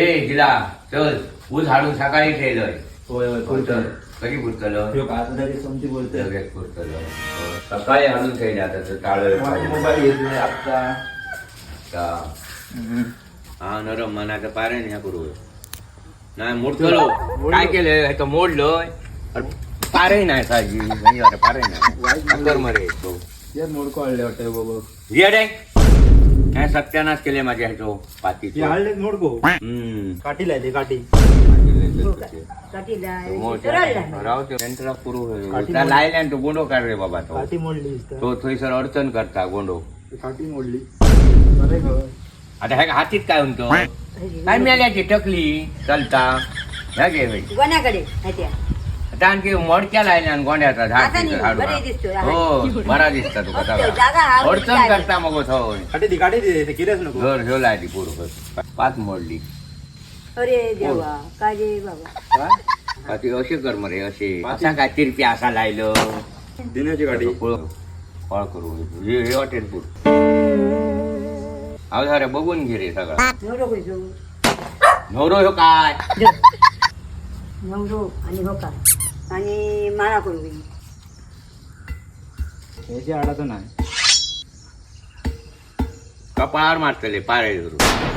ए दिला चल ऊस हाडून सकाळी ठेवलंय. होय होय, पुरतं. कधी पुरतलं? ह्यो काय आता तरी समती बोलतोय. लगेच पुरतलं. सकाळी हाडून ठेवले आता तर टाळ. मोबाईल घेतलाय आता. हा नरम मनाचं पारण ह्या करू नाही मोडतलो. काय केलं ह्याचं मोडलोय. पारही नाही साजी म्हणजे पारही नाही कर मरे तो. यार मोडको हाडले वाटतं बाबा. ये रे काय सत्यानाश केले माझ्या ह्याचो पाती. हे हाडले मोडको. हम्म. काठी लायली काठी. लायल्यान तो गोंडो काढ रे बाबा तो. काठी मोडली दिसता. तो थंयसर अडचण करता गोंडो. काठी मोडली बरं गं. आता ह्या हातीत काय म्हणतो काय मेल्याची टकली चलता ह्या घे बाई. कोणाकडे ह्याच्या? आता आणखी मोडक्या लायल्यान गोंड्याचा झाड आता तिथं नाही, झाडू. बरे दिसतोय. हो बरा दिसता तुका फक्त जागा हा सगळा. अडचण करता मग थंय. काठी दी काठी दे ते किरेच नको. घर ह्यो लायली पोर पाच मोडली. अरे देवा काय रे बाबा. पाती असे कर मरे असे असा काय तिरपी असा लायलं. दिन्याची काठी. फळ करू हे हे हॉटेल पूर अहो अरे बघून घे रे सगळा. नवरो कसो? नवरो ह्यो काय? नवरो आणि हो का आणि माळा करू गेली. ह्याची आडाचं नाही. कपाळावर मारतले पारे धरून.